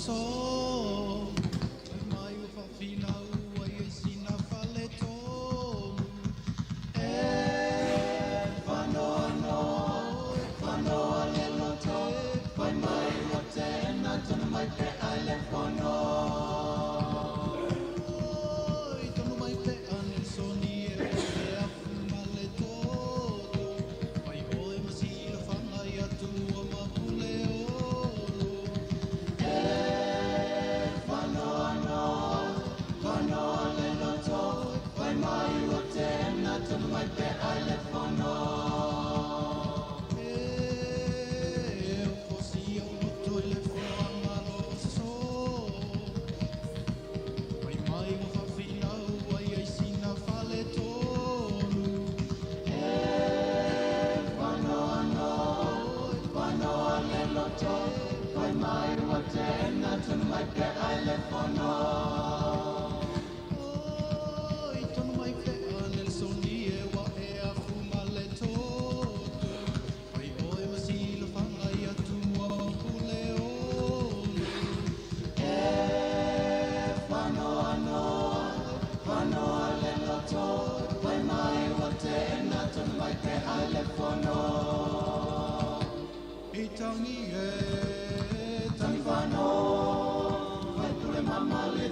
Soso mai ua faafinau ai e sina faletonu. E fanoanoa, fanoa le loto, fai mai ua tena tonu mai pe ai le fono. Oi, tonu mai pe Anelsoni e ua e afu ma le toto. Fai oe ma silafaga ia Tumua ma Puleono. E fanoanoa, fanoa le loto, fai mai ua tena tonu mai pe ai le fono. E o fosi au loto i le foaga lo soso. Fai mai ua faafinau ai ai sina faletonu. E fanoanoa, fanoa le loto, fai mai ua tena tonu mai pe ai le fono. Oi, tonu mai pe Anelsoni e ua e afu ma le toto. Fai oe ma silafaga ia Tumua ma Puleono. E fanoanoa, fanoa le loto, fai mai ua tena tonu mai pe ai le fono. I tangi e, tangi whano, fai pule mama le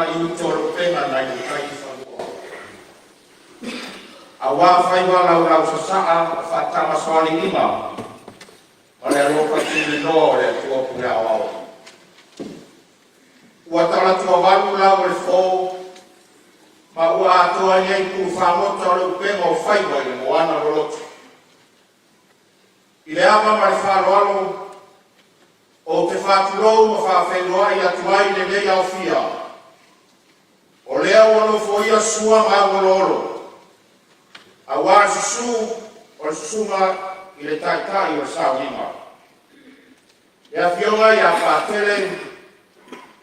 i uta o le upega nai le tai i fanua, aua faiva laulausasaa o faatamasoaliiga ma le alofa tuliloa o le Atua Pule Aoao. Ua talatuavalu lau o le fo ma ua atoa i ai pulufagota o le upega o faiva i le moana loloto. I le ava ma le faaaloalo ou te faatulou ma faafeiloai atu ai i lenei aofia o lea ua nofoia sua ma auoloolo aua le susu o le Susuga i le Taitai o le Sauniga, le Afioga ia Patele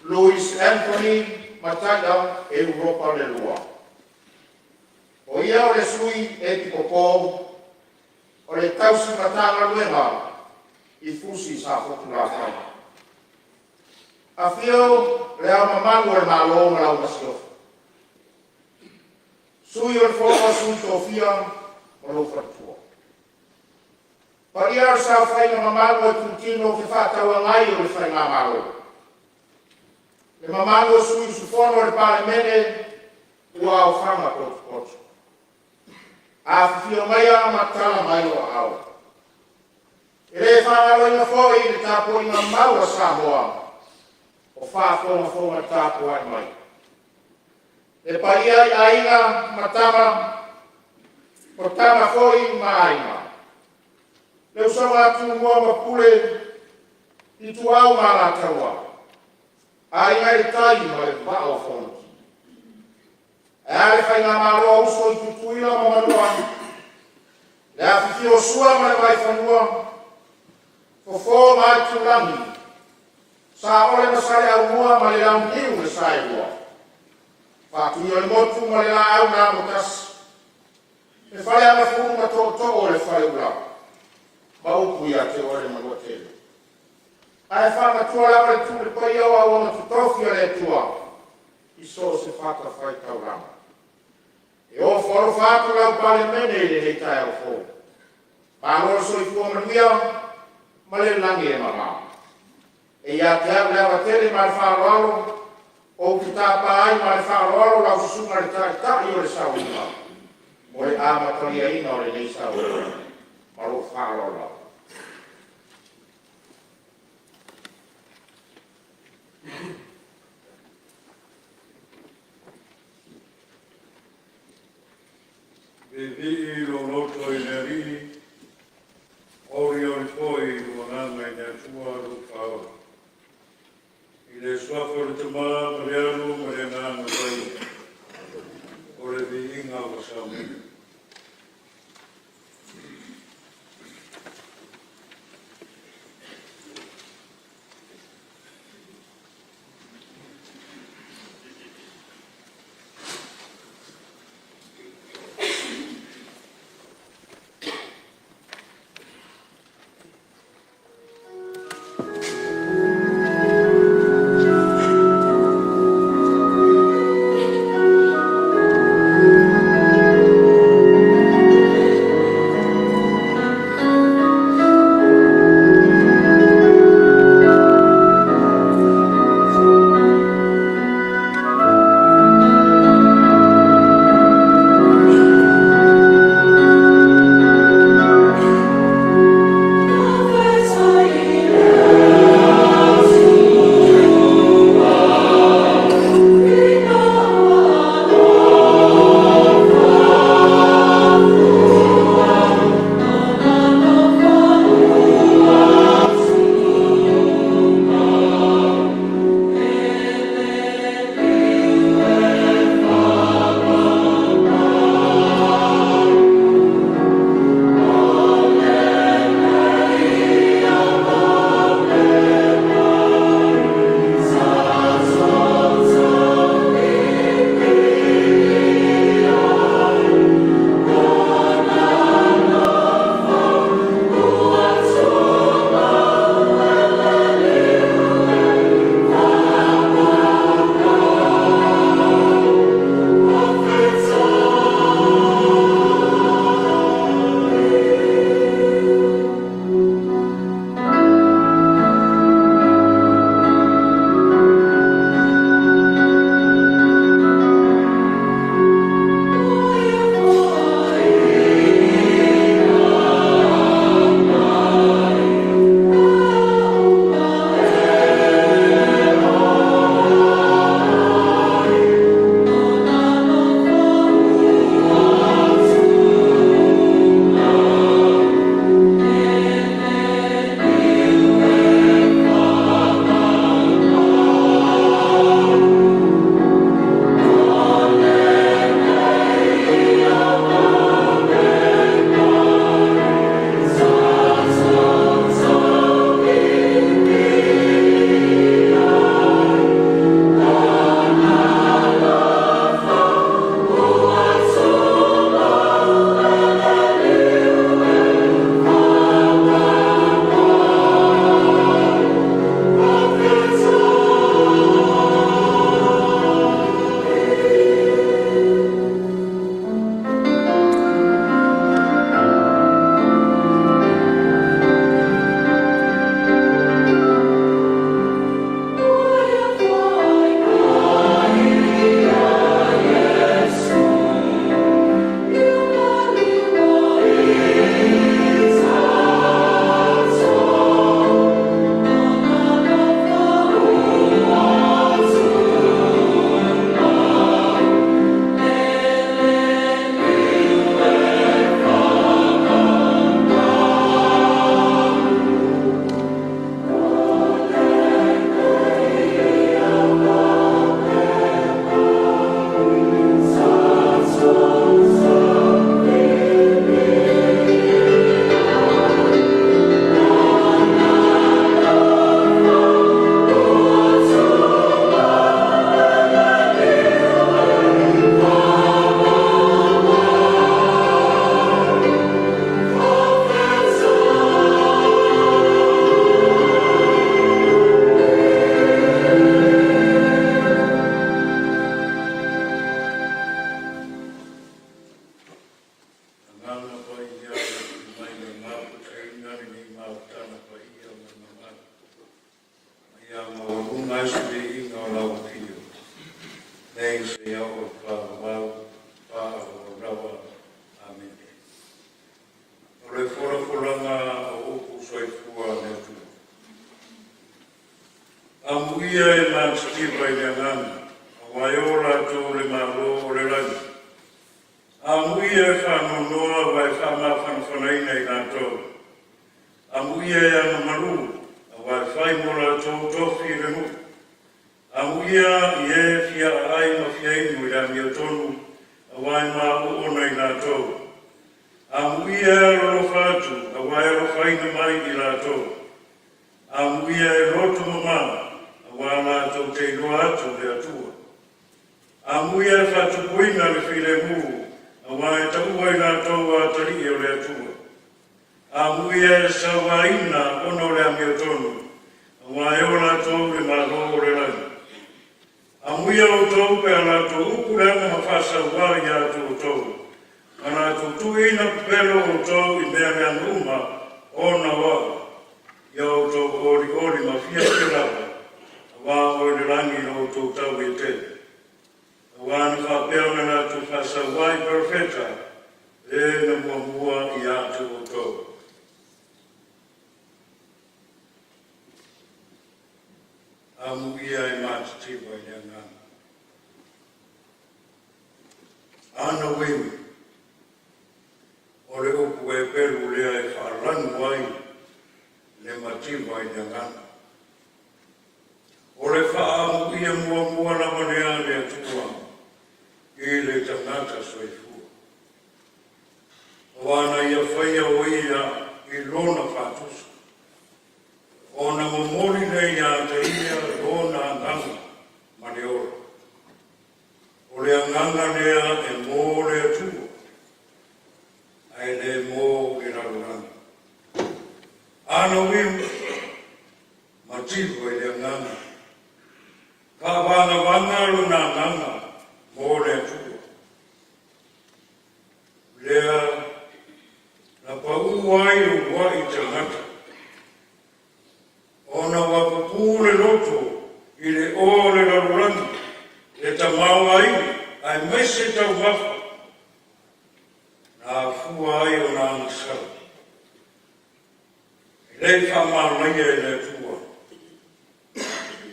Louis Anthony Mataia Europa Leloa. O ia o le Sui Epikopo o le Tausi Matagaluega i Fusi Safotulafai. Afio Le Ao Mamalu o le Malo ma lau Masiofo, Sui o le Fono a Sui Tofia ma lou faletua, paia o le saofaiga mamalu a itutino fefaatauagai o le Faigamalo, le mamalu o sui usufono o le Palemene ua aofaga potopoto. Afifio maia ma tala mai o aao. E le faagaloina foi le tapuaiga mau a Samoa o faafogafoga tapuai mai. Le paia i Aiga ma Tama, o Tama foi ma Aiga, le usoga a Tumua ma Pule, Ituau ma Alataua, Aiga i le Tai ma le Vaa o Fonoti. Ae a le faigamalo a uso i Tutuila ma Manua, le afifio o Sua ma le Vaifanua, Fofo ma Aitulagi, Saole ma Saleaaumua ma le Launiu na Saelua, Faatuiolemotu ma le Laau na Amotasi, le Faleagafulu ma Tootoo o le Faleula, ma upu ia te oe le Manuatele. Ae faamatua lava le tuu i le paia o auauna totofi a le Atua i so o se fatafaitaulaga. E ofo alofa atu lau Palemene i lenei taeao fou, malo le soifua manuia ma le lagi e mama. E ia te au le ava tele ma le faaaloalo ou te tapa ai ma le faaaloalo lau Susuga i le Taitai o le Sauniga mo le amataliaina o lenei sauniga. Ma lou faaaloalo lava. Viivii lou loto i le Alii, olioli foi lou agaga i le Atua lou Faaola. I le suafa o le Tama ma le Alo ma le Agaga Paia, o le viiga ua saunia. Seia oo i le faavavau, faavavau lava. Amene. O le folafolaga o upu soifua a le Atua. Amuia e matitiva i le agaga, auā e o latou le Malo o le lagi. Amuia e faanoanoa, auā e faamafanafanaina i latou. Amuia e agamalu, auā e fai mo latou tofi le nuu. Amuia i e fia aai ma fia inu i le amiotonu, auā e maoona i latou. Amuia e alolofa atu, auā e alofaina mai i latou. Amuia e loto mamā, auā latou te iloa atu le Atua. Amuia e faatupuina le filemu, auā e taua i latou o atalii o le Atua. Amuia e sauaina ona o le amiotonu, auā e o latou le Malo o le lagi. Amuia outou pe a latou upu leaga ma faasauā ia te outou, ma latou tuuina pepelo outou i mea leaga uma ona o au. Ia outou olioli ma fiafia lava, auā o i le lagi lo outou taui e tele. Auā na faapea ona latou faasauā i perofeta, e na muamua ia te outou. Amuia e matitiva i le agaga. Ana uiga, o le upu e pelu lea e faalanu ai le mativa i le agaga. O le faaamuia muamua lava lea a le Atua i le tagata soifua. Auā na ia faia o ia i lona faatusa. Ona momoli lea iā te ia lona agaga ma le ola. O le agaga lea e mō le Atua, ae le mō le lalolagi. Ana uiga, mativa i le agaga. Faavagavaga lona agaga mō le Atua. Lea na pau ai le uluai tagata, ona ua pupū le loto i le ō o le lalolagi, le tamaoaiga aemaise taumafa, na afua ai ona agasala. E le i faamanaia e le Atua,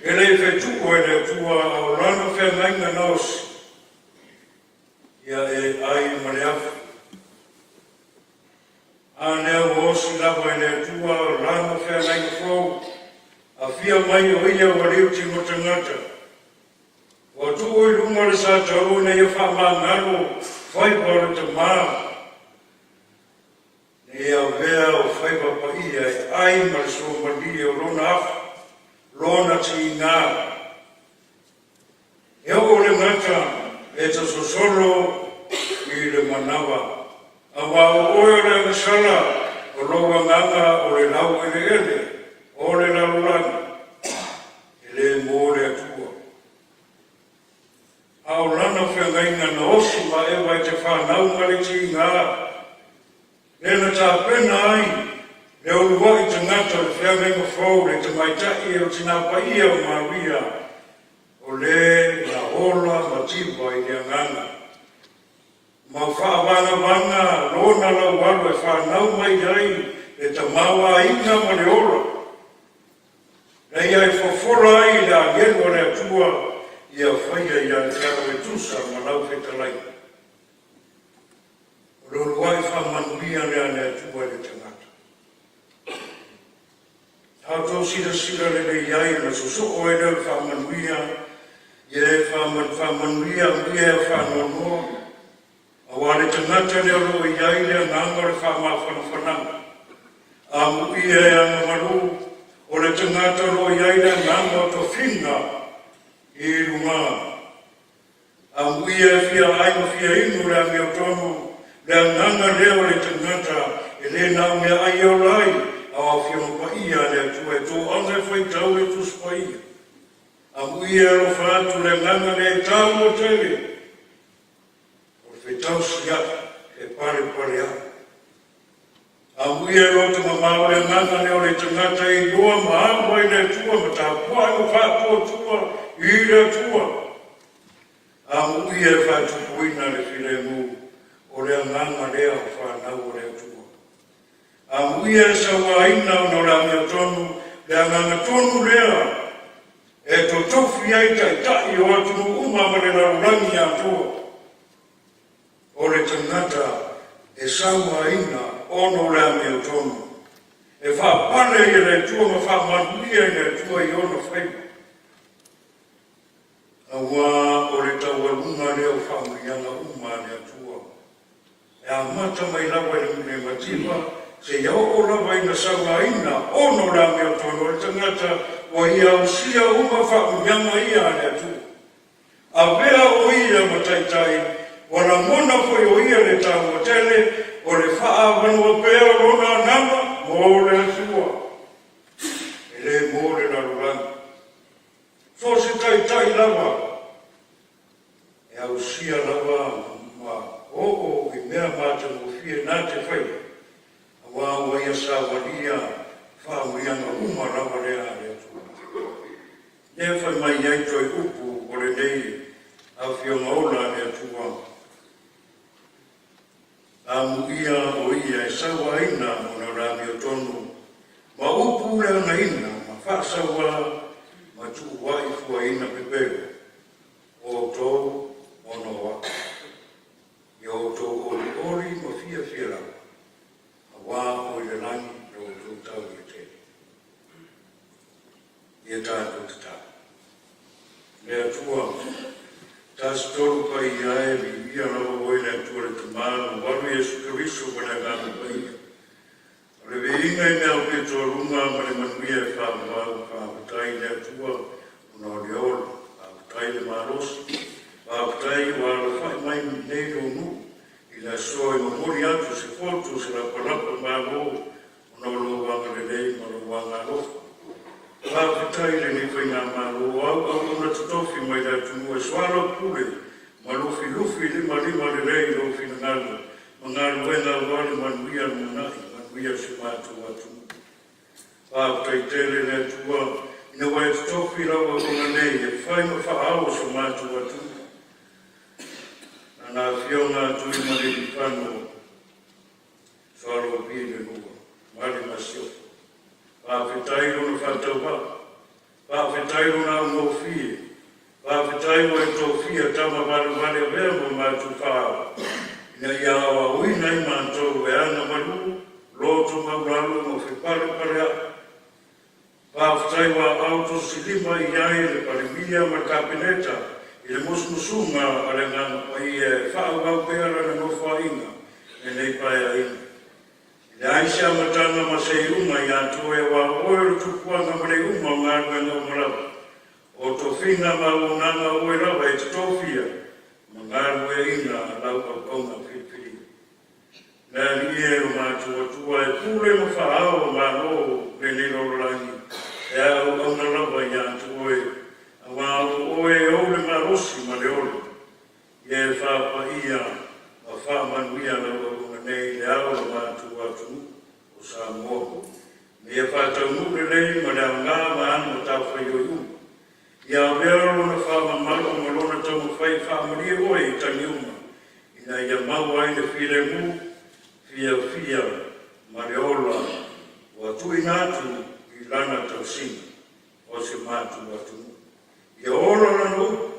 e le i fetuʻu e le Atua, a o lana feagaiga naosi, ia e ai ma le afu. A lea ua osi lava i le Atua lana feagaiga fou, afia mai o ia ua liutino tagata. Ua tuu i luga le sa taua ina ia faamagalo faiva o le tamā, ne i avea o faiva paia e ai ma le suamalie o lona afu, lona tiigā. E oo le gata e tasosolo i le manawa, auā o oe o le agasala, o lou agaga o le laueleele o le lalolagi, e le mō le Atua. A o lana feagaiga na osi ma Eva i te whanau ma le tiga, lea na tapena ai le uluai tagata o le feagaiga fou, le tamaitai o tinā paia o Maria, o le na ola mativa i le agaga. Ma faavagavaga lona laualo e whanau mai ai le tamaoaiga ma le ola. Na ia e fofola ai le agelu o le Atua ia faia ia te au e tusa ma lau fetalaiga. O le uluai faamanuia lea a le Atua i le tagata. A outou silasila lelei ai ona sosoo ai lea o le faamanuia, ia e faamanuia amuia e faanoanoa, auā le tagata lea o lo o i ai le agaga o le faamafanafanaga. Amuia e agamalu, o le tagata o lo o i ai le agaga o tofiga i luga. Amuia e fia ai ma fia inu le amiotonu, le agaga lea o le tagata e le na o meaai e ola ai, a o Afioga Paia a le Atua e toaga e faitau le Tusi Paia. Amuia e alofa atu le agaga lea e taua tele, o le fetausiaʻi e palepale ai. Amuia e loto mamao le agaga lea o le tagata e iloa ma amo ai le Atua ma tapuai ma faatuatua i le Atua. Amuia e faatupuina le filemu, o le agaga lea o fanau o le Atua. Amuia e sauaina ona o le amiotonu, le agaga tonu lea e totofi ai taitai o atunuu uma ma le lalolagi atoa. O le tagata e sauaina ona o le amiotonu, e faapale i le Atua ma faamanuia i le Atua i ona faiva. Auā o le taualuga lea o faamanuiaga uma a le Atua, e amata mai lava i le mativa seia oo lava ina sauaina ona o le amiotonu o le tagata ua ia ausia uma faamanuiaga ia a le Atua. Avea o ia ma taitai, ua lagona foi o ia le taua tele o le faaavanoa pea o lona agaga mo le Atua, e le mo le lalolagi. So o se taitai lava e ausia lava ma oo i mea matagofie na te faia, auā ua ia savalia faamanuiaga uma lava lea a le Atua. Lea fai mai ai toe upu o lenei afioga ola a le Atua, Amuia o ia e sauaina ona o le amiotonu, ma upu leagaina ma faasauā ma tuuaʻi fuaina pepelo o outou ona o aʻu, i o outou olioli ma fiafia lava, auā o i le lagi lo outou tauia tele. Ia tatou tatalo. Le Atua, tasi tolu paia e, viia lava oe le Atua le Tama, mamalu Iesu Keriso ma le Agaga Paia. O le viiga i mea aupito luga ma le manuia e faavavau, faafetai i le Atua ona o le ola, faafetai le malosi, faafetai ua alafai mai nei lou nuu i le aso e momoli atu se fotu se lapalapa malo ona o lou agalelei ma lou agaalofa. Faafetai i lenei faigamalo o auaunauna totofi mai le atunuu e soalaupule ma lufilufi limalima lelei i lou finagalo ma galuega aua le manuia lumanai, manuia o si o matou atunuu. Faafetai tele le Atua ina ua e totofi lau auauna nei e fai ma faaao o si o matou atunuu. Lana Afioga Tuimalealiifano Soalopi le lua ma le Masiofo. Faafetai lona faatauvaa, faafetai lona augofie, faafetai ua e tofia tama valevale avea ma matou faaao, ina ia aoaoina ai matou e aga malu, loto maualalo ma fepalepaleaʻi. Faafetai ua aao tosilima i ai le Palemia ma le Kapeneta i le musumusuga a le Agaga Paia e faaauau pea lana nofoaiga i lenei paeaiga. E leai se amataga ma se iuga ia te oe aua o oe o le tupuaga ma le iuga o galuega uma lava. O tofiga ma auaunaga o oe lava e te tofia ma galueaiina lau auauna filifilia. Le Alii e o matou Atua e pule ma faaao malo lenei lalolagi e auauna lava ia te oe, aua o oe e ou le malosi ma le ola. Ia e faapaia ma faamanuia lau auauna nei i le ao o matou atunuu o Samoa. Ma ia faataunuu lelei ma le aoga ma ana matafaioi uma. Ia avea lona faamamalu ma lona taumafai e faamalie oe i tagi uma, ina ia maua ai le filemu, fiafia ma le ola ua tuuina atu i lana tausiga o si o matou atunuu. Ia ola lana upu,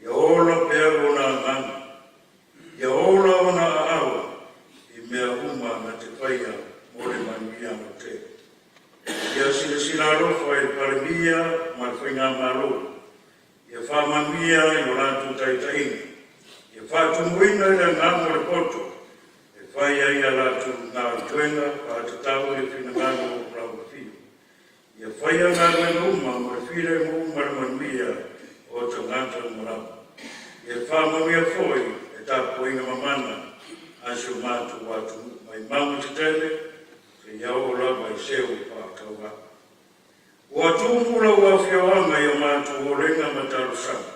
ia ola pea lona agaga, ia ola ona aao i mea uma na te faia mo le manuia lautele. Ia silasila alofa i le Palemia ma le Faigamalo, ia faamanuia i lo latou taitaiga, ia faatumuina i le agaga o le poto e fai ai a latou galuega faatatau i le finagalo o lau Afio. Ia faia galuega uma mo le filemu ma le manuia o tagata uma lava. Ia faamanuia foi le tapuaiga mamana a si o matou atunuu mai mauga tetele seia oo lava i seu faatauvaa. Ua tumu lau afioaga i o matou olega ma talosaga,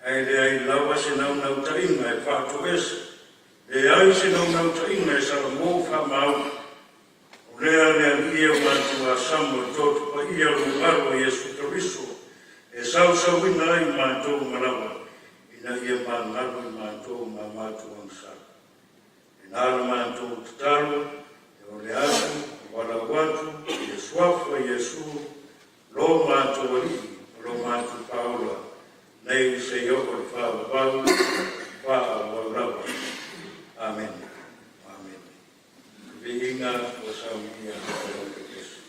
ae leai lava se naunautaiga e faatoese, leai se naunautaiga e salamou faamaoni. O lea le Alii e o matou asamo i toto paia o lou Alo Iesu Keriso e sausauina ai matou uma lava. Ina ia magalo i matou ma matou agasala. E na la matou tatalo, e ole atu, valaau atu, i le suafa o Iesu, lo matou Alii, ma lo matou Faaola, nei seia oo i le faavavau, faavavau lava. Amene. Amene. Viiga ua saunia e lau pepesi.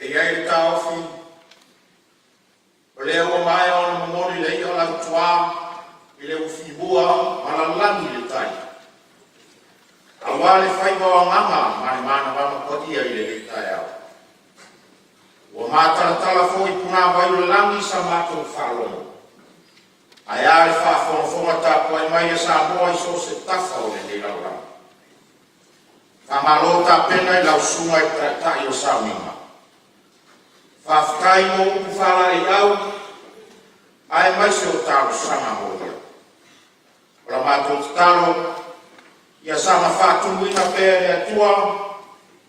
E i ai le taofi, o lea ua maea ona momoli le i'a lautua i le ufimua ma lalagi le tai, aua le faiva o agaga ma le manava paia i lenei taeao. Ua matalatala foi i punavai o le lagi sa matou faalogo, ae a le faafogafoga tapuai mai a Samoa i so o se tafa o lenei lalolagi. Faamalo tapena i lau Susuga i le Taitai o le Sauniga, faafetai mo upu faalaeiau aemaise o talosaga molia. O la matou tatalo ia saga faatumuina pea e le Atua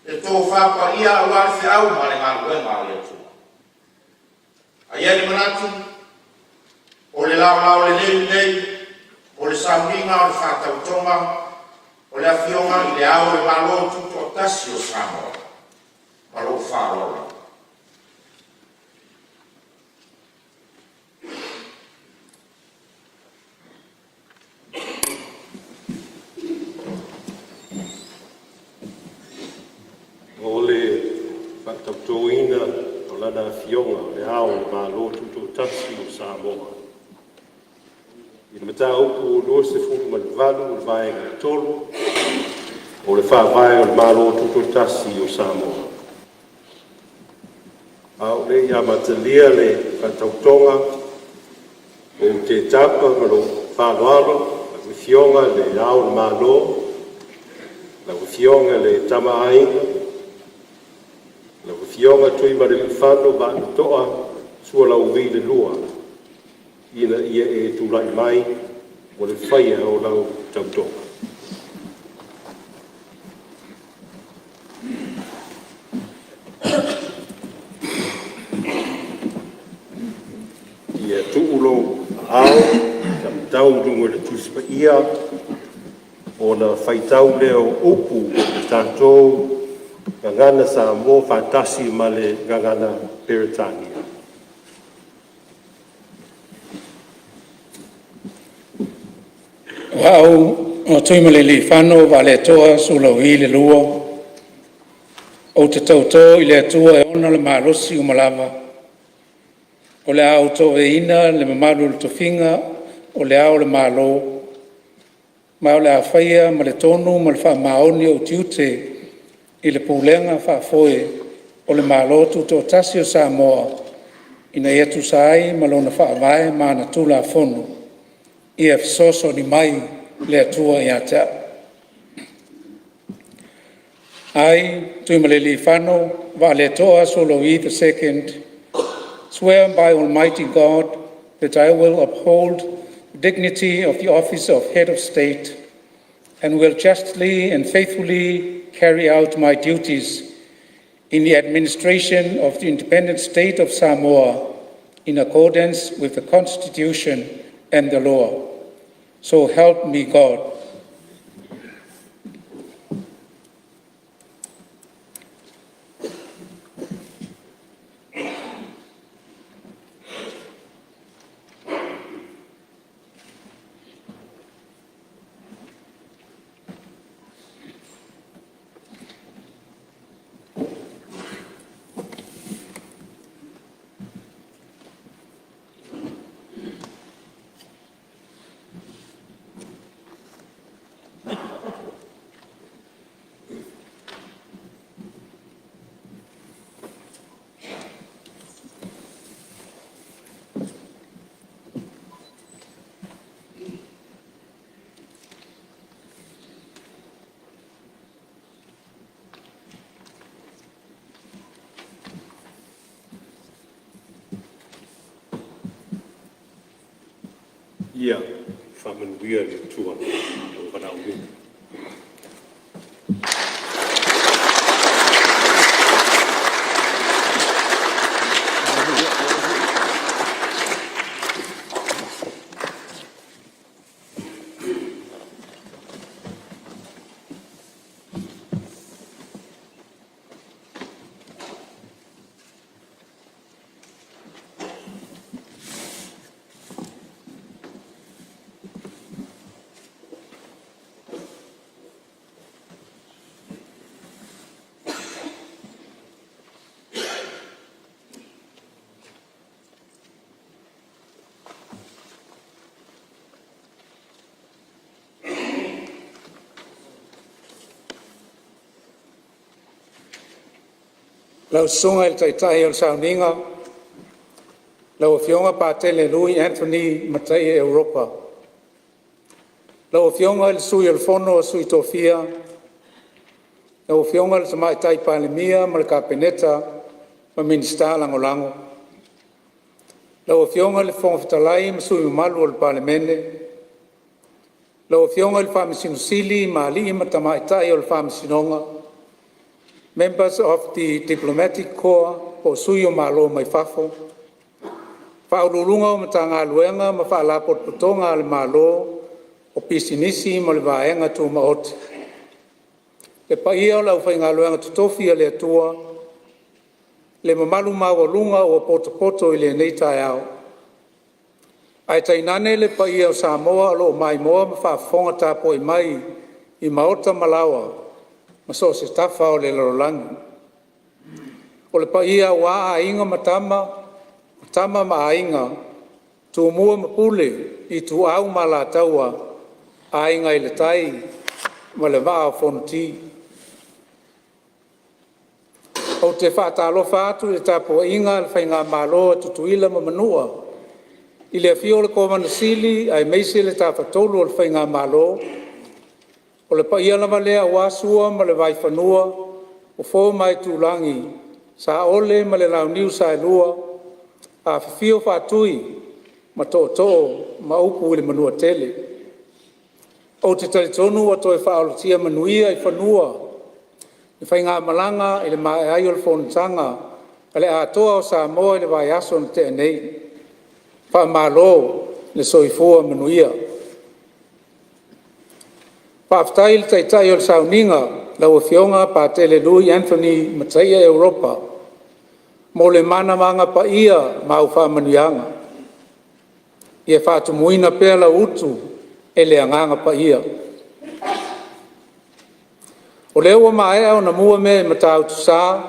le tofa paia aua le feau ma le galuega a le Atua. Ae i ai le manatu, o le laolao lelei lenei mo le sauniga o le faatautoga o le Afioga i Le Ao o le Malo Tutoatasi o Samoa. Ma lou faaaloalo lava. O le faatautoina o Lana Afioga i Le Ao o le Malo Tutoatasi o Samoa, i le Mataupu 28 Vaega 3 o le Faavae o le Malo Tutoatasi o Samoa. A o le i amatalia le faatautoga, ou te tapa ma lou faaaloalo lau Afioga i Le Ao o le Malo, lau Afioga i le Tama a Aiga, lau Afioga Tuimalealiifano Vaaleto'a Sualauvi II, ina ia e tulai mai mo le faia o lau tautoga. Ia tuu lou aao taumatau i luga o le Tusi Paia ona faitau lea o upu i le tatou Gagana Samoa faatasi ma le Gagana Peretania. O Au o Tuimalealiifano Vaaletoa Sualauvi II, ou te tauto i le Atua e ona le malosi uma lava, o le a ou tauaveina le mamalu o le tofiga o Le Ao o le Malo, ma o le a faia ma le tonu ma le faamaoni ou tiute i le pulega faafoe o le Malo Tutoatasi o Samoa, ina ia tusa ai ma lona Faavae ma ana Tulafono. Ia fesoasoani mai le Atua ia te au. I, Tuimalealiifano Vaaletoa Sualauvi II, swear by Almighty God that I will uphold the dignity of the Office of Head of State and will justly and faithfully carry out my duties in the administration of the Independent State of Samoa in accordance with the Constitution and the law. So help me God. Ia faamanuia le Atua i lou valaauina. Lau Susuga i le Taitai o le Sauniga, lau Afioga Patele Louis Anthony Mataia Europa. Lau Afioga i le Sui o le Fono a Sui Tofia, lau Afioga i le Tamaitai Palemia ma le Kapeneta ma Minisita Lagolago. Lau Afioga i le Fofoga Fetalai ma Sui Mamalu o le Palemene, lau Afioga i le Faamasino Sili ma Alii ma Tamaitai o le Faamasinoga, Members of the Diplomatic Corps po o Sui o Malo mai fafo, Faauluuluga o Matagaluega ma Faalapotopotoga a le Malo, o Pisinisi ma le Vaega Tumaoti. Le paia o le aufaigaluega totofi a le Atua, le mamalu maualuga ua potopoto i lenei taeao, ae tainane le paia o Samoa o lo o maimoa ma faafofoga tapuai mai i maota ma laoa ma so o se tafa o le lalolagi. O le paia aua Aiga ma Tama, o Tama ma Aiga, Tumua ma Pule, Ituau ma Alataua, Aiga i le Tai ma le Vaa o Fonoti. Ou te faatalofa atu i le tapuaiga a le Faigamalo a Tutuila ma Manua, i le afio o le Kovana Sili aemaise le Tafatolu o le Faigamalo. O le paia lava lea aua Sua ma le Vaifanua, Fofo ma Aitulagi, Saole ma le Launiu Saelua, afifio Faatui ma Tootoo ma upu i le Manuatele. Ou te talitonu ua toe faaolatia manuia i fanua le faigamalaga i le maea ai o le fonotaga a le Atoa o Samoa i le vaiaso na tea nei. Faamalo le soifua manuia. Faafetai i le Taitai o le Sauniga lau Afioga Patele Louis Anthony Mataia Europa mo le manamaga paia ma au faamanuiaga. Ia faatumuina pea lau utu e le Agaga Paia. O lea ua maea ona mua mea i Matautusa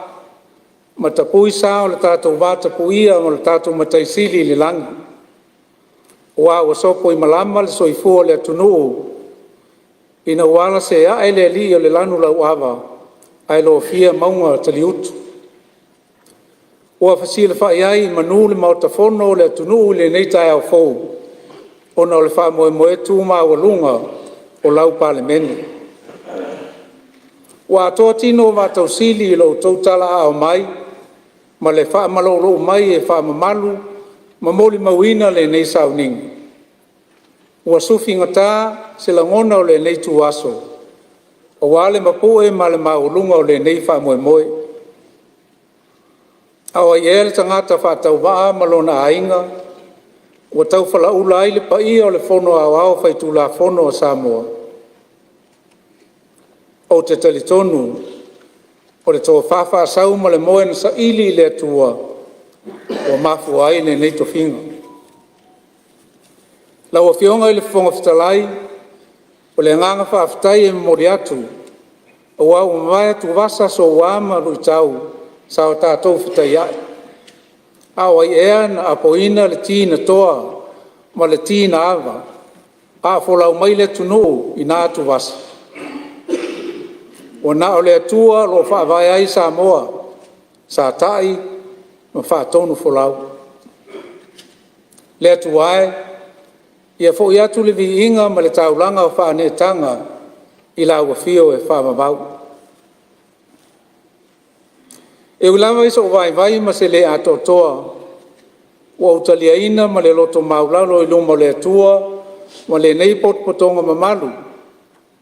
ma tapui sa o le tatou vatapuia ma lo tatou Matai Sili i le lagi, aua ua sopo i malama le soifua o le atunuu ina ua ala seaʻe le Alii o le lanu lauava ae lofia mauga taliutu. Ua fesilafai ai i manu le Maota Fono o le atunuu i lenei taeao fou ona o le faamoemoe tu maualuga o lau Palemene. Ua atoa tino o vaatausili i lo outou talaaao mai ma le faamaloulou mai e faamamalu ma molimauina lenei sauniga. Ua sufigata se lagona o lenei ituaso aua le mapu'e ma le maualuga o lenei faamoemoe. A o ai ea le tagata faatauvaa ma lona aiga ua taufalaula ai le paia o le Fono Aoao Faitulafono a Samoa? Ou te talitonu o le tofa faasau ma le moe na saili i le Atua ua mafua ai lenei tofiga. Lau Afioga i le Fofoga Fetalai, o le agaga faafetai e momoli atu aua ua mavae atuvasa soua ma luitau sa o tatou fetaiai, a o ai ea na apoina le ti na toa ma le ti na ava a o folau mai le atunuu i na atuvasa? Ua na o le Atua o lo o faavae ai Samoa sa ta'i ma faatonufolau. Le Atua e, ia fo'i atu le viiga ma le taulaga o faaneetaga i lau afio e faavavau. E ui lava i sou vaivai ma se le atoatoa, ua ou taliaina ma le loto maualalo i luma o le Atua ma lenei potopotoga mamalu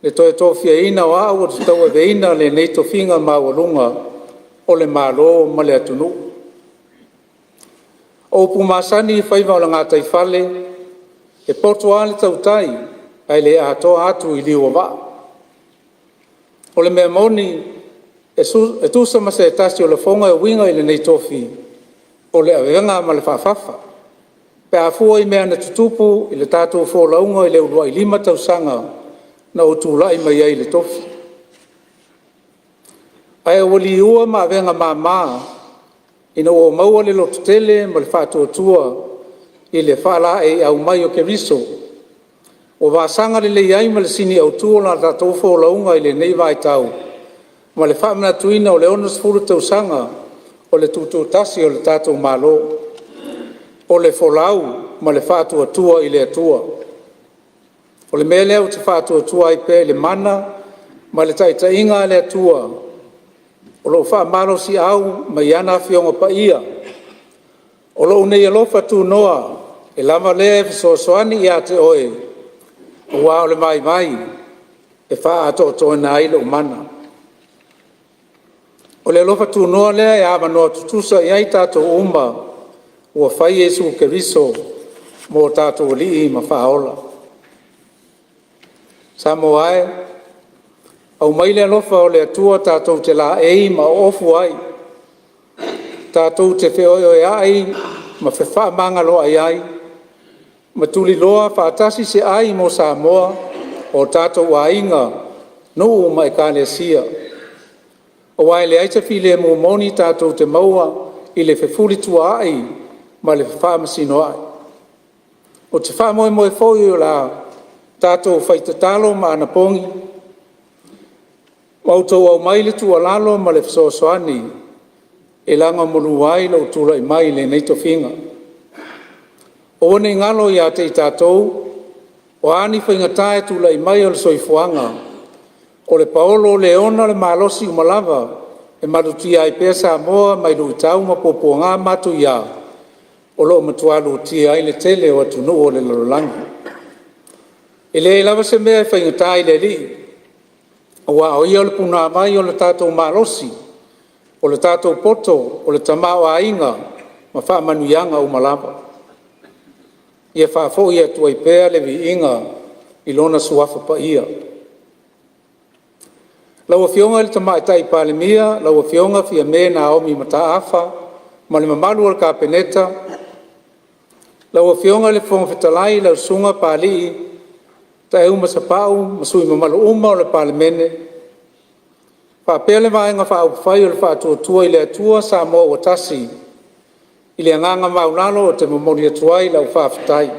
le toe tofiaina o a'u ou te tauaveina lenei tofiga maualuga o le Malo ma le atunuu. O upu masani i faiva o le gataifale, e poto lava le tautai ae le atoa atu i liu o vaa. O le mea moni, e tusa ma se tasi o lafoga e uiga i lenei tofi, o le avega ma le faafafa pe a fua i mea na tutupu i le tatou folauga i le uluai 5 tausaga na ou tulai mai ai i le tofi. Ae ua liua ma avega mama ina ua ou maua le lototele ma le faatuatua i le faalaeiau mai o Keriso ua vasaga lelei ai ma le sini autu o la tatou folauga i lenei vaitau ma le faamanatuina o le 60 tausaga o le Tutoatasi o le tatou Malo, o le folau ma le faatuatua i le Atua. O le mea lea ou te faatuatua ai pea i le mana ma le taitaiga a le Atua o lo o faamalosiau mai ana Afioga Paia. O lou nei alofa tunoa e lava lea e fesoasoani ia te oe, aua o le vaivai e faaatoatoaina ai lou mana. O le alofa tunoa lea e avanoa tutusa i ai tatou uma ua fai Iesu Keriso mo tatou Alii ma Faaola. Samoa e, aumai le alofa o le Atua tatou te laei ma oofu ai, tatou te feoeoea'i ma fefaamagaloa'i ai, ma tuliloa faatasi se ai mo Samoa, o tatou aiga, nuu ma ekalesia. Aua e leai se filemu moni tatou te maua i le fefulituaa'i ma le fefaamasinoa'i. Ou te faamoemoe foi o le a tatou fai tatalo ma anapogi, ma outou aumai le tuualalo ma le fesoasoani e lagomalua ai lou tulai mai i lenei tofiga. Aua ne i galo ia te i tatou, o a ni faigata e tulai mai o le soifuaga, o le paolo le ona le malosi uma lava e malutia ai pea Samoa mai luitau ma puapuaga matuia o lo o matua luatia ai le tele o atunuu o le lalolagi. E leai lava se mea e faigata i le Alii, aua o Ia o le punavai o le tatou malosi, o le tatou poto, o le tamaoaiga ma faamanuiaga uma lava. Ia faafoi atu ai pea le viiga i Lona suafa paia. Lau Afioga i le Tamaitai Palemia, lau Afioga Fiame Naomi Mataafa ma le mamalu o le Kapeneta, lau Afioga i le Fofoga Fetalai lau Susuga Papalii Tleu Sapau ma sui usufono mamalu uma o le Palemene, faapea le Vaega Faaupufai o le Faatuatua i le Atua Samoa ua Tasi, i le agaga maualalo ou te momoli atu ai lau faafetai.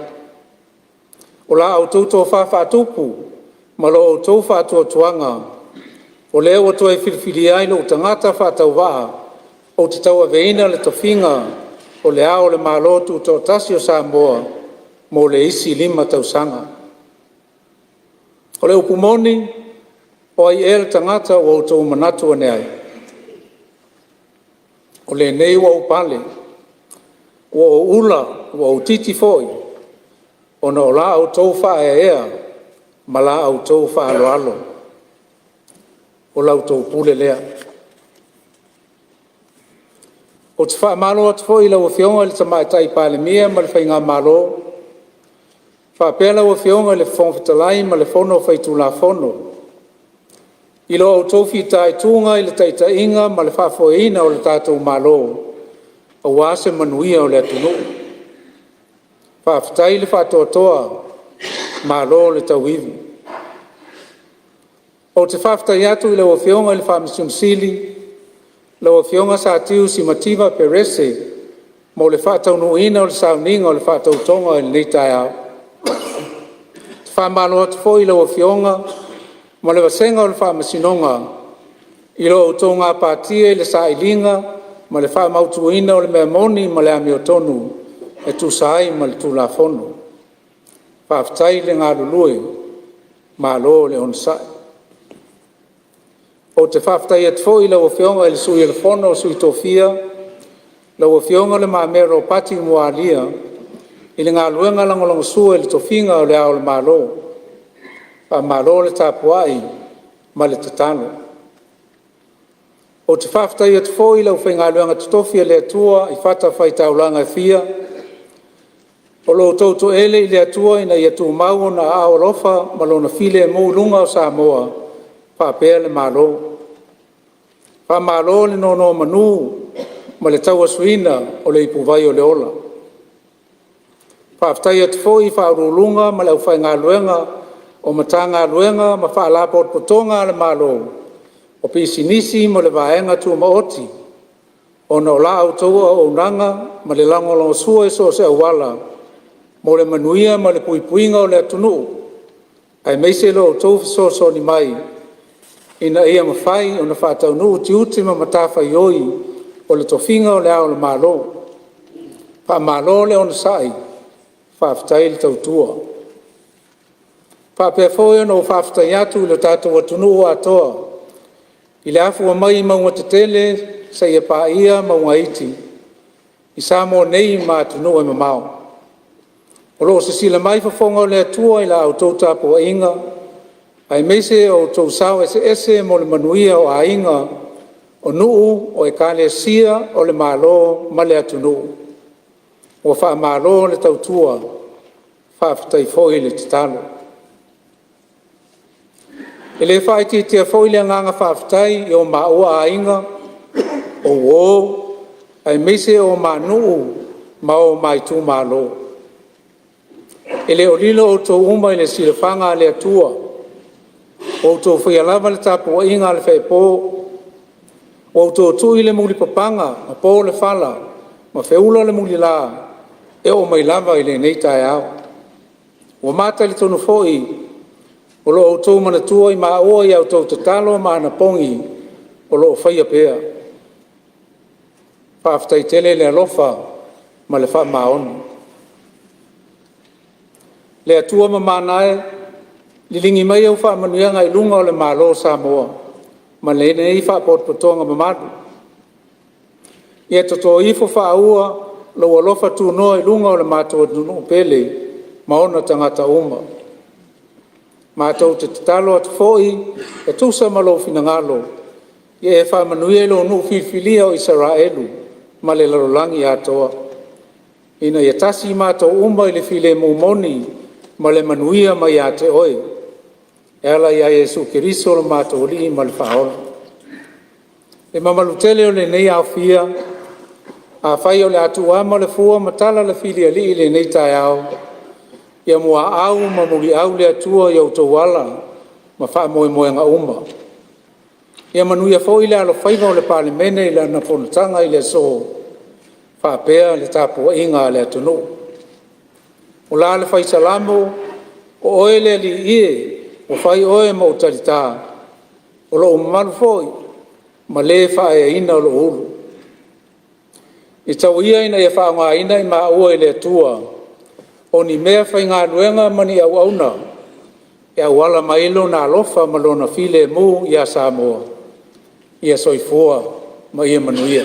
O la outou tofa faatupu ma lo outou faatuatuaga o lea ua toe filifilia ai lo'u tagata faatauvaa ou te tauaveina le tofiga o Le Ao o le Malo Tutoatasi o Samoa mo le isi 5 tausaga. O le upu moni, o ai ea le tagata ua outou manatu ane ai? O lenei ua ou pale, ua ou ula ua ou titi foi ona o la outou faaeaea ma la outou faaaloalo. O la outou pule lea. Ou te faamalo atu foi i lau Afioga i le Tamaitai Palemia ma le Faigamalo, faapea lau Afioga i le Fofoga Fetalai ma le Fono Faitulafono i lo outou fitaituga i le taitaiga ma le faafoeina o le tatou Malo aua se manuia o le atunuu. Faafetai le faatoatoa, malo le tauivi. Ou te faafetai atu i lau Afioga i le Faamasino Sili, lau Afioga Satiu Simativa Perese mo le faataunuuina o le sauniga o le faatautoga i lenei taeao. Ou te faamalo atu foi i lau Afioga ma le vasega o le Faamasinoga i lo outou gapatia i le sailiga ma le faamautuina o le mea moni ma le amiotonu e tusa ai ma le Tulafono. Faafetai le galulue, malo le onosai. Ou te faafetai atu foi i lau Afioga i le Sui o le Fono a Sui Tofia, lau Afioga Le Mamea Ropati Mualia i le galuega lagolagosua i le tofiga o Le Ao o le Malo. Faamalo le tapuai ma le tatalo. Ou te faafetai atu foi i le aufaigaluega totofi a le Atua i fatafaitaulaga e fia o lo o totoele i le Atua ina ia tumau Ona aao alofa ma Lona filemu i luga o Samoa faapea le Malo. Faamalo le nonomanu ma le tauasuina o le ipuvai o le ola. Faafetai atu foi i Ofisa Sili o Pulega ma le aufaigaluega o Matagaluega ma Faalapotopotoga a le Malo, o Pisinisi ma le Vaega Tumaoti ona o la outou auaunaga ma le lagolagosua i so o se auala mo le manuia ma le puipuiga o le atunuu aemaise lo outou fesoasoani mai ina ia mafai ona faataunuu tiute ma matafaioi o le tofiga o Le Ao o le Malo. Faamalo le onosai, faafetai le tautua. E faapea foi ona ou faafetai atu i le tatou atunuu atoa i le afua mai i mauga tetele seia paia mauga iti i Samoa nei ma atunuu e mamao o lo o sisila mai fofoga o le Atua i la outou tapuaiga aemaise o outou sao eseese mo le manuia o aiga, o nuu, o Ekalesia, o le Malo ma le atunuu. Ua faamalo le tautua, faafetai foi le tatalo. E le faaitiitia foi le agaga faafetai i o maua aiga, o uo, aemaise o ma nuu ma o ma itumalo. E le o lilo outou uma i le silafaga a le Atua, ua outou faia lava le tapuaiga a le feepo, ua outou tui le mulipapaga ma po le fala ma feula le mulila e oo mai lava i lenei taeao. Ua ma talitonu foi o lo o outou manatua i maua i a outou tatalo ma anapogi o lo o faia pea. Faafetai tele le alofa ma le faamaoni. Le Atua mamana e, liligi mai au faamanuiaga i luga o le Malo o Samoa ma lenei Faalapotopotoga mamalu. Ia toto ifo faaua lou alofa tunoa i luga o le matou atunuu pele ma ona tagata uma. Matou te tatalo atu foi e tusa ma lou finagalo, ia e faamanuia i lou nuu filifilia o Isaraelu ma le lalolagi atoa, ina ia tasi matou uma i le filemu moni ma le manuia mai ia te Oe, e ala ia Iesu Keriso lo matou Alii ma le Faaola. Le mamalu tele o lenei aofia, afai o le a tuuama le fua ma tala le filialii i lenei taeao, ia muaau ma muliau le Atua i outou ala ma faamoemoega uma. Ia manuia foi le alofaiva o le Palemene i lana fonotaga i le aso faapea le tapuaiga a le atunuu. O la le fai Salamo, “O Oe le Alii e, ua fai Oe ma ou talita, o lou mamalu foi ma le faaeaina lou ulu.” Ia tau ia ina ia faaaogaina i maua e le Atua o ni meafaigaluega ma ni auauna e auala mai ai Lona alofa ma Lona filemu ia Samoa. Ia soifua ma ia manuia.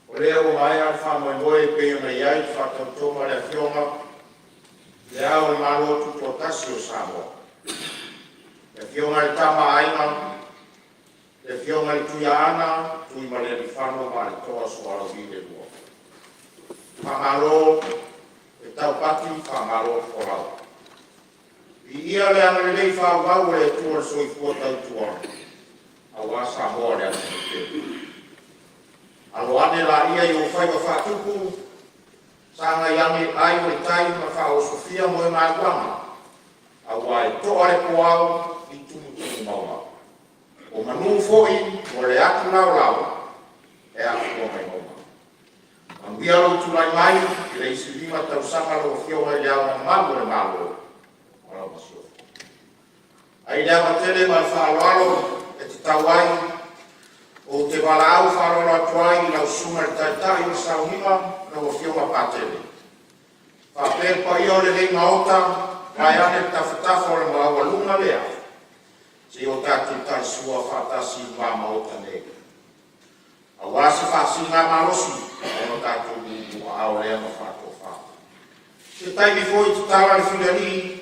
O lea ua maea le faamoemoe e pei ona i ai le faatautoga a le Afioga i Le Ao o le Malo Tutoatasi o Samoa, le Afioga i le Tama a Aiga, le Afioga i le Tuiaana Tuimalealiifano Vaaletoa Sualauvi II. Faamalo le taupati, faamalo le folau. Viia le agalelei faaauau o le Atua i le soifua tautua aua Samoa le atunuu pele. Alo ane laia i ou faiva faatupu, sagai ane ai o le tai ma faaosofia moegaluaga, aua e toa le puao i tumutumu mauga, o manu foi o le atu laolao e afua mai mauga. Manuia lou tulai mai i le isi 5 tausaga lau Afioga i Le Ao Mamalu o le Malo ma lau Masiofo. Ae i le ava tele ma le faaaloalo e tatau ai, ou te valaau faaaloalo atu ai i lau Susuga i le Taitai o le Sauniga lau Afioga Patele, faapea le paia o lenei Maota, vaeane le tafatafa o le maualuga lea, seia o tatou talisua faatasi i lumamaota nei, aua se faasiligamalosi e o tatou upu aao lea ma faatofa. Se taimi foi tatala le filialii,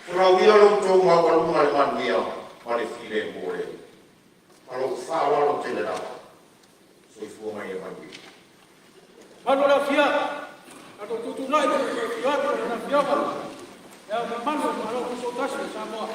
folau ia lo outou maualuga i le manuia ma le filemu o le Alii. Ma lou faaaloalo tele lava. Soifua ma ia manuia. Le Ao Mamalu o le Malo Tutoatasi o Samoa.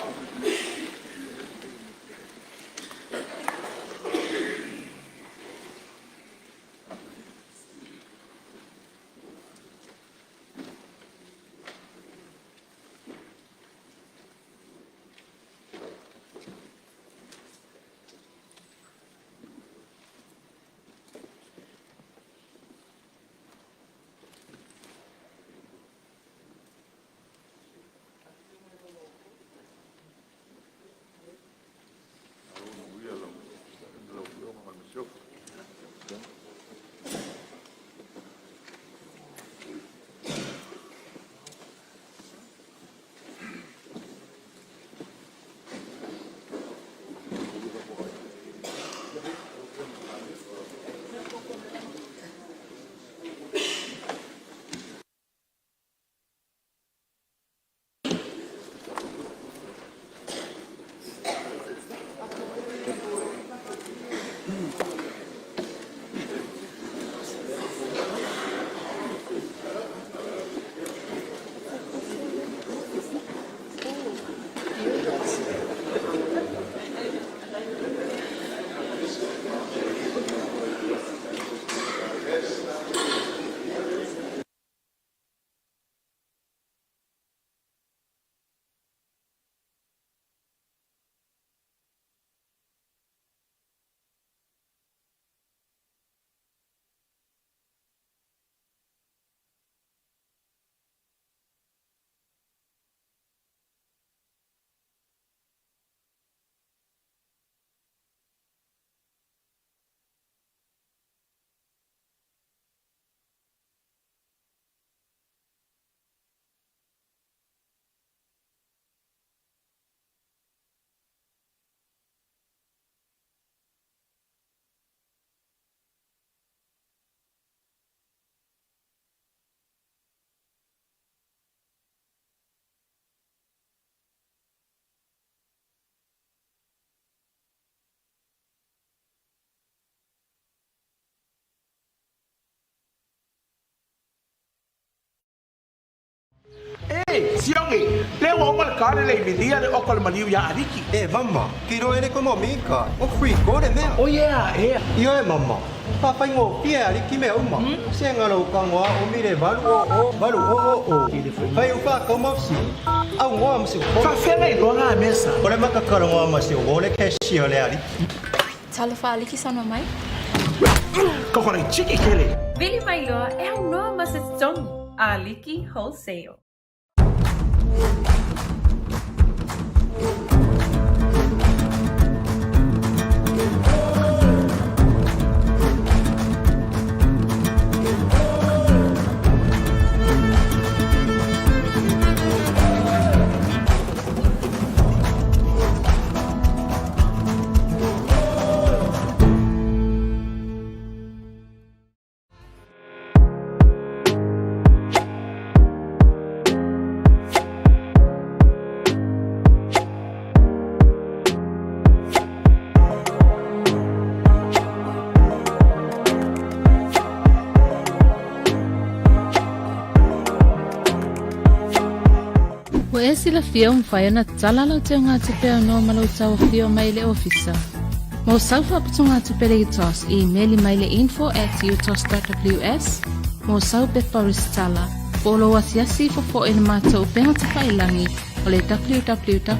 Siogi, lea ua uma le kale le i milia le oko o le maliu iā Aliki. E mama, kilo e le ekonomika, o free ko le mea. O yeah, ea. Ioe mama, faafaigofie e Aliki mea uma. Se galo uka goa umi le 800 800. Fai ufa kau ma fesili, augoa ma se upolu. Faafefea ona iloa na mea sa? O le maka kalogoa ma se uo le cashier le Aliki. Talofa Aliki saunoa mai. Koko le tiki tele. Vili mai loa e aunoa ma se totogi. Aliki Wholesale. Ua e silafia ua mafai ona tatala lau teugatupe aunoa ma lou tauafio mai i le ofisa. Mo sau faaputugatupe le UTOS, imeli mai le info at utos.ws mo sau pepa resitala, po o lou asiasi ifo foi i le matou upega tafailagi o le www.utos.ws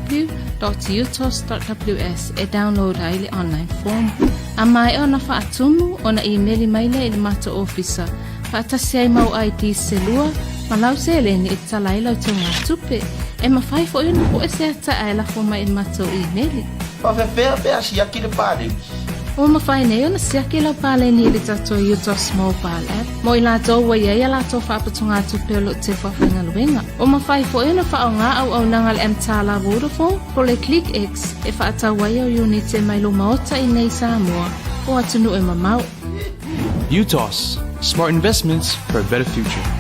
e download ai le online form. A maea ona faatumu, ona imeli mai lea i le matou ofisa, faatasi ai mau ID se lua, ma lau seleni e tatala ai lau teugatupe. E mafai foi ona pue se ata ae lafo mai i le matou imeli. Faafefea pe a siaki le paleni? Ua mafai nei ona siaki lau paleni i le tatou UTOS Mobile App mo i latou ua i ai a latou faaputugatupe o lo o teu faafaigaluega. Ua mafai foi ona faaaoga auaunaga a le mTala Vodafone po o le ClickX e faatau ai au iunite mai lou maota i nei i Samoa po o atunuu e mamao. UTOS, smart investments for a better future.